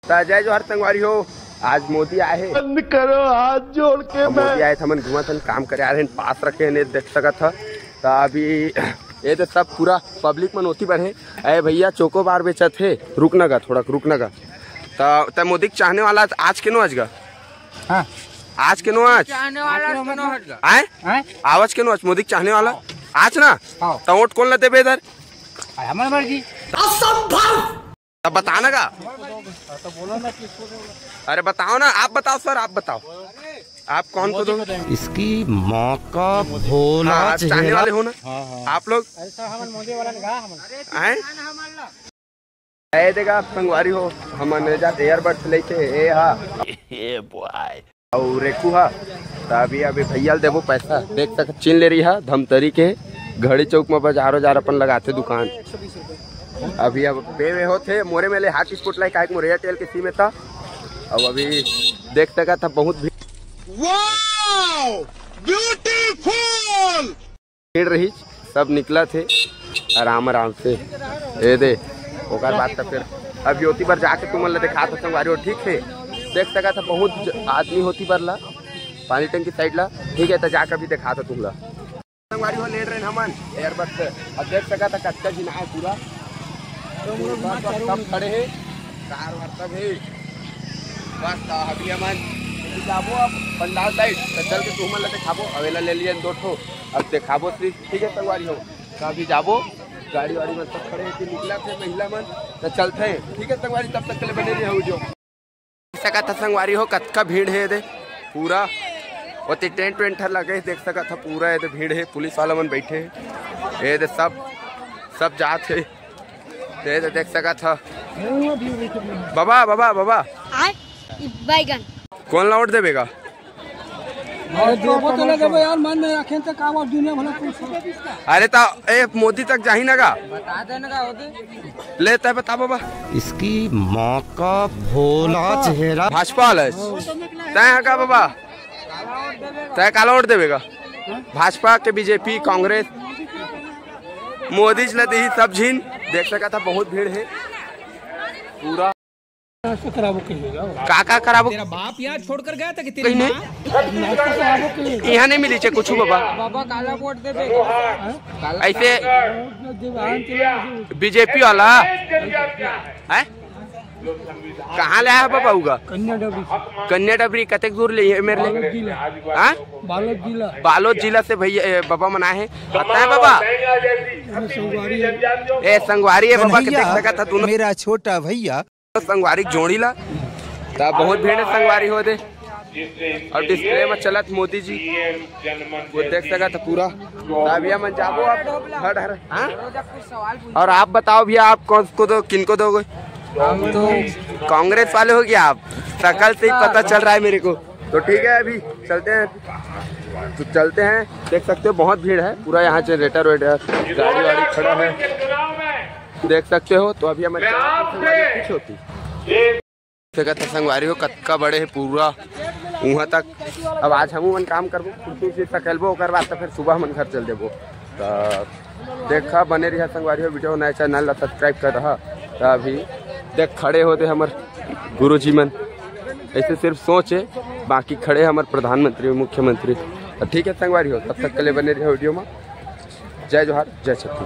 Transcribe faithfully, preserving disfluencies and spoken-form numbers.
त जय जोहार संगवारी हो, आज मोदी आए हे। बंद करो, हाथ जोड़ के अउ मोदी आए हे, त हमन घूमत हन, काम करे आए हन, पास रखे हन, देख सकत ह। त अभी ये तो सब पूरा पब्लिक मन ओती बर हे। अरे भैया, चोकोबार बेचत हे, रुक न गा, थोड़ा रुक न गा। त, त मोदी के चाहने वाला आज के नो आज गा? हाँ। आज के नो आज? चाहने वाला आज के नो आज गा? आए? आए? आज के नो आज मोदी के चाहने वाला? आज ना? हाँ। त वोट कोन ला देबे इधर? अरे, हमर मर्जी। असंभव। तब बताओ ना का? अरे बताओ ना, आप बताओ सर, आप बताओ, आप कौन को दो? इसकी माँ का भोला हाँ, आप चाहने चेहरा। वाले हो ना? हाँ, हाँ। आप लोग? अरे सर, हमन मोदी वाला लगा, हमन। आए? ए देखा, संगवारी हो, हमन जात earbuds लेके, ए हा। A boy. अउ रेकू हा, त अभी, अभी भैया ल देबो पैसा। देख सकत, चीन ले रही हा, धमतरी के घड़ी चौक म बाजारो जार अपन लगाथे दुकान। अभी अब पे वे होथे, मोरे मेले हाथ स्पोर्ट लाइक आइक मोर एयरटेल के सिम हे त। अब अभी देख सकत ह बहुत भीड़। Wow! Beautiful! भीड़ रही, सब निकलत हे आराम आराम से। ए दे, ओकर बाद त फिर अब ओती बर जाके तुमन ला देखात हव संगवारी हो, ठीक हे। देख सकत ह बहुत ज-, आदमी होती बर ला, पानी टंकी साइड ला, ठीक हे, त जाके अभी देखात हव तुमला। संगवारी हो, लेट रहे हमन एयरबस से, अब देख सकत ह कतका झिन आए पूरा। सब खड़े हे, कार वार सब हे। बस, त अभी हमन जाबो अब पंडाल साइड, त चल के तुमन ला देखाबो। अवेला ले लिए दो ठो, अब देखाबो सिर्फ, ठीक हे संगवारी हो। त अभी जाबो, गाड़ी वाड़ी मन सब खड़े हे, निकलत हे महिला मन, त चलथे, ठीक हे संगवारी, तब तक के लिए बने रहिए वीडियो। सकत ह संगवारी हो, कतका भीड़ हे दे, पूरा ओती टेंट वेंट ह लगे हे, देख सकत ह पूरा ए दे भीड़ हे, पुलिस वाला मन बैठे हे, ए दे सब, सब जात हे। ते तो देख सकत ह। बाबा, बाबा, बाबा। आय, ई बैगन। कोन ला वोट देबे गा? अरे देबो तो ना देबो यार, मन में रखें तो का बात, दुनिया भला कुछ हो। अरे त ए मोदी तक जाही ना गा? बता दे ना गा होते। ले तय बता बाबा। इसकी माँ का भोला चेहरा। भाजपा वाला है। तय हा का बाबा? तय काला वोट देबे गा? भाजपा के, बीजेपी, कांग्रेस, मोदी जी ला देही सब झिन। देख सकत ह बहुत भीड़ हे पूरा। नाश्ता कराबो कहिएगा। का का कराबो? तेरा बाप यहाँ छोड़कर गया था कि तेरी कहीं नहीं। माँ? नाश्ता कराबो कहिएगा। यहाँ नहीं मिली छे कुछ बाबा। बाबा काला वोट देबे। हाँ? काला ऐसे वोट देबे, हाँ, चलो। बीजेपी वाला है? कहाँ ले आया बाबा उगा? कन्या डबरी से। कन्या डबरी कतेक दूर ले है मेरे बालोद लिए? जिला। हाँ? बालोद जिला। बालोद जिला से भैया, ए, बाबा मन आए हे। आता है बाबा? ये संगवारी है। ए, संगवारी है बाबा, के कन्हैया, देख सकत ह दोनों। मेरा छोटा भैया। संगवारी के जोड़ी ला। त बहुत भीड़ हे संगवारी हो दे। अउ डिस्प्ले में चलत मोदी जी। वो देख सकत ह पूरा। त अभी हमन जाबो अब घर, घर। हाँ? और आप बताओ भैया, आप कौन को दो, किन को दोगे? हम तो कांग्रेस वाले हो क्या आप? शकल से ही पता चल रहा है मेरे को। तो ठीक है, अभी चलते हैं, तो चलते हैं। देख सकते हो बहुत भीड़ है पूरा, यहाँ जनरेटर वेटर गाड़ी वाड़ी खड़ा है, देख सकते हो। तो अभी हमारे कुछ होती सकत ह संगवारी हो, कतका बड़े हे पूरा उहाँ तक। अब आज हमू मन काम करबो, कुर्सी उर्सी सकेलबो, ओकर बाद त फिर सुबह हमन घर चल देबो। त देखा, बने रहिया संगवारी हो, वीडियो नया चैनल ला सब्सक्राइब कर रहा। त अभी देख, खड़े होते हमर गुरुजी मन, ऐसे सिर्फ सोच हे, बाकी खड़े हमर प्रधानमंत्री, मुख्यमंत्री। त ठीक है संगवारी हो, तब तक के लिए बने रहिया वीडियो में। जय जोहार, जय छत्तीसगढ़।